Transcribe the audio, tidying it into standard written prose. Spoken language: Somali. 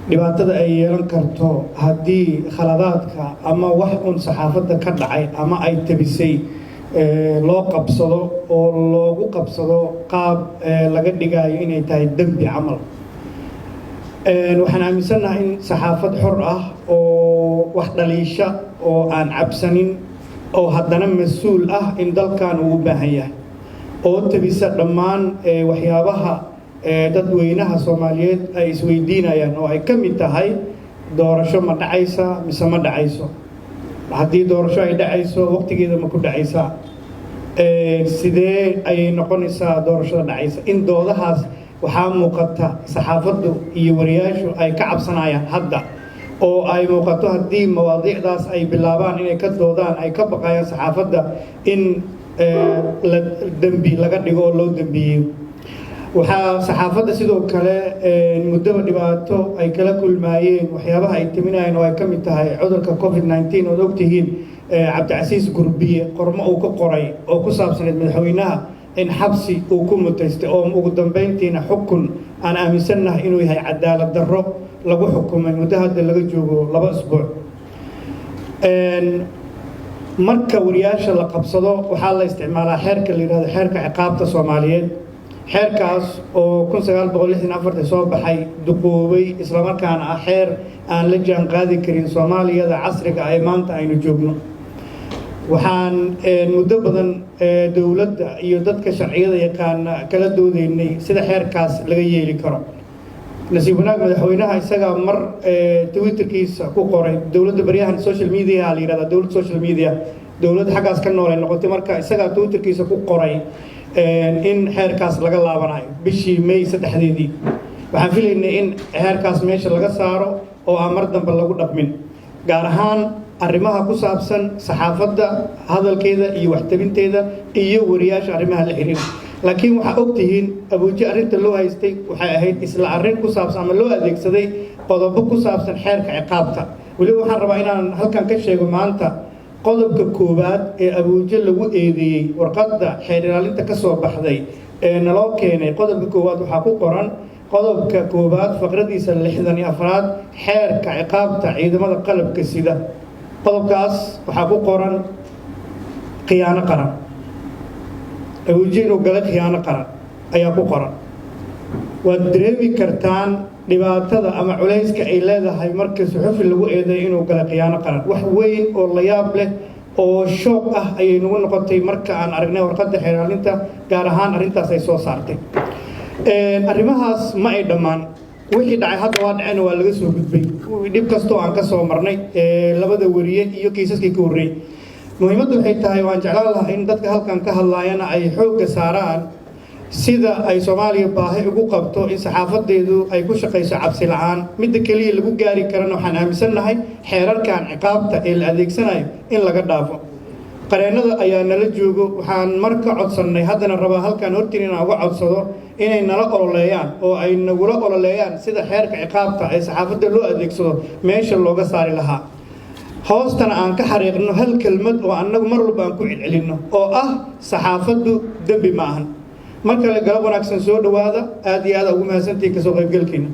Dhibaatada ay yeelan karto haddii khaladaadka ama wax un saxaafadda ka dhacay ama ay tabisay loo qabsado oo loogu qabsado qaab laga dhigayo inay tahay dembi camal. Waxaan aaminsannahay in saxaafad xor ah oo wax dhaliisha oo aan cabsanin oo haddana mas-uul ah in dalkan uu u baahan yahay, oo tabisa dhammaan waxyaabaha dadweynaha Soomaaliyeed ay isweydiinayaan, oo ay ka mid tahay doorasho ma dhacaysa mise ma dhacayso, haddii doorasho ay dhacayso, waqtigeeda ma ku dhacaysaa, sidee ayay noqonaysaa doorashada dhacaysa. In doodahaas waxaa muuqata saxaafaddu iyo wariyaashu ay ka cabsanayaan hadda, oo ay muuqato haddii mawaadiicdaas ay bilaabaan inay ka doodaan, ay ka baqayaan saxaafadda in la dembi laga dhigo oo loo dembiyeyo. Waxaa saxaafadda sidoo kale muddoba dhibaato ay kala kulmaayeen waxyaabaha ay timinayeen, oo ay ka mid tahay cudurka COVID-19, ood ogtihiin Cabdicasiis Gurbiye qormo uu ka qoray oo ku saabsaneyd madaxweynaha in xabsi uu ku mutaystay, oo ugu dambeyntiina xukun aan aaminsannahay inuu yahay cadaalad darro lagu xukumay muddo hadda laga joogo 2 isbuuc. Marka wariyaasha la qabsado, waxaa la isticmaalaa xeerka la yidhahdo Xeerka Ciqaabta Soomaaliyeed, xeerkaas oo 1964-tii soo baxay, duqoobay, islamarkaana ah xeer aan la jaan qaadi karin Soomaaliyada casriga ah ee maanta aynu joogno. Waxaan muddo badan dowladda iyo dadka sharciyada yaqaana kala doodeynay sida xeerkaas laga yeeli karo. Nasiib wanaag, madaxweynaha isagaa mar Twitterkiisa ku qoray. Dowladda baryahan social media la yidhahdaa, dowlad social media, dowlad xaggaas ka noolay noqotay. Marka isagaa Twitterkiisa ku qoray in xeerkaas laga laabanayo bishii May 3-deedii. Waxaan filaynay in xeerkaas meesha laga saaro oo aan mar dambe lagu dhaqmin, gaar ahaan arrimaha ku saabsan saxaafadda hadalkeeda iyo waxtabinteeda iyo wariyaasha arrimaha la xiriira. Laakiin waxaa og tihiin Abuuji arrinta loo haystay waxay ahayd isla arrin ku saabsan ama loo adeegsaday qodobo ku saabsan Xeerka Ciqaabta. Weliba waxaan rabaa inaan halkan ka sheego maanta qodobka koowaad ee Abuuje lagu eedeeyey. Warqadda xeer ilaalinta ka soo baxday ee naloo keenay, qodobka koowaad waxaa ku qoran qodobka koowaad faqradiisa 64-aad Xeerka Ciqaabta Ciidamada Qalabka Sida. Qodobkaas waxaa ku qoran khiyaano qaran. Abuuje inuu galay khiyaano qaran ayaa ku qoran. Waad dareemi kartaan dhibaatada ama culayska ay leedahay marka suxufi lagu eeday inuu galay khiyaano qaran. Wax weyn oo la yaab leh oo shock ah ayay nagu noqotay marka aan aragnay warqadda xeeraalinta, gaar ahaan arrintaas ay soo saartay. Arrimahaas ma ay dhammaan. Wixii dhacay hadda waa dhaceen, waa laga soo gudbay dhib kastoo aan ka soo marnay labada wariye iyo kiisaskii ka horreeyey. Muhiimaddu waxay tahay, waan jeclaan lahaa in dadka halkan ka hadlaayana ay xoogga saaraan sida ay Soomaaliya baahi ugu qabto in saxaafadeedu ay ku shaqayso cabsi la'aan. Midda keliya lagu gaari karana, waxaan aaminsannahay xeerarkan ciqaabta ee la adeegsanayo in laga dhaafo. Qareennada ayaa nala joogo. Waxaan mar ka codsannay, haddana rabaa halkan hortiin inaan uga codsado inay nala ololeeyaan oo ay nagula ololeeyaan sida xeerka ciqaabta ee saxaafadda loo adeegsado meesha looga saari lahaa, hoostana aan ka xariiqno hal kelmad oo annagu mar walba aan ku celcelinno, oo ah saxaafaddu dembi ma ahan. Mar kale, galab wanaagsan, soo dhowaada. Aad iyo aad ugu mahadsantihiin kasoo qaybgalkiina.